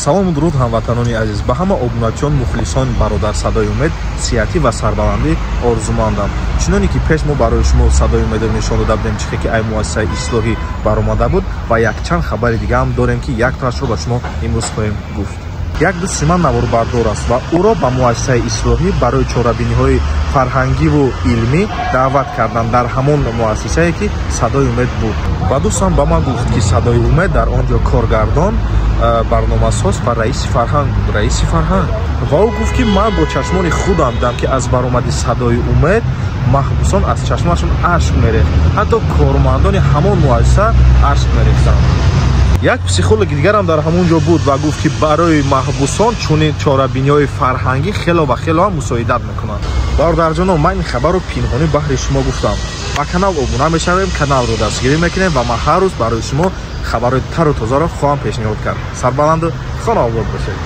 Салому дуруд, ҳамватанони азиз, ба ҳама обуначиён, мухлисон, бародар Садои Умед сиҳатӣ ва сарбаландӣ орзумандам. Чуноне ки пеш мо барои шумо Садои Умедро нишон дода будем, чихе ки ай муассисаи ислоҳӣ баромада буд, ва якчанд хабари дигаам дорем, ки яктоашро ба шумо имрӯз хоҳем гуфт. Як дӯсти ман наворбардор аст ва ӯро ба муассисаи ислоҳӣ барои чорабиниҳои фарҳангиву илмӣ даъват карданд дар ҳамон муассисае, ки Садои Умед буд. Ва дӯстам ба ман гуфт, ки Садои Умед дар он ҷо коргардон, барномасоз ва раиси фарҳанг буд, раиси фарҳанг. Ва ӯ гуфт, ки ман бо чашмони худам дидам, ки аз баромади Садои Умед маҳбусон аз чашмашон ашк мерехт, ҳатто кормандони ҳамон муассиса ашк мерехтанд. Як психологи дигарам дар ҳамон ҷо буд ва гуфт, ки барои маҳбусон чунин чорабиниҳои фарҳангӣ хело ва хело ҳам мусоидат мекунанд. Бародарҷоно, ман ин хабарро пинҳонӣ баҳри шумо гуфтам. Ба канал обуна мешавем, каналро дастгирӣ мекунем ва ман ҳар рӯз барои шумо хабарҳои тару тозаро хоҳам пешниҳод кард. Сарбаланду хонаобод бошед.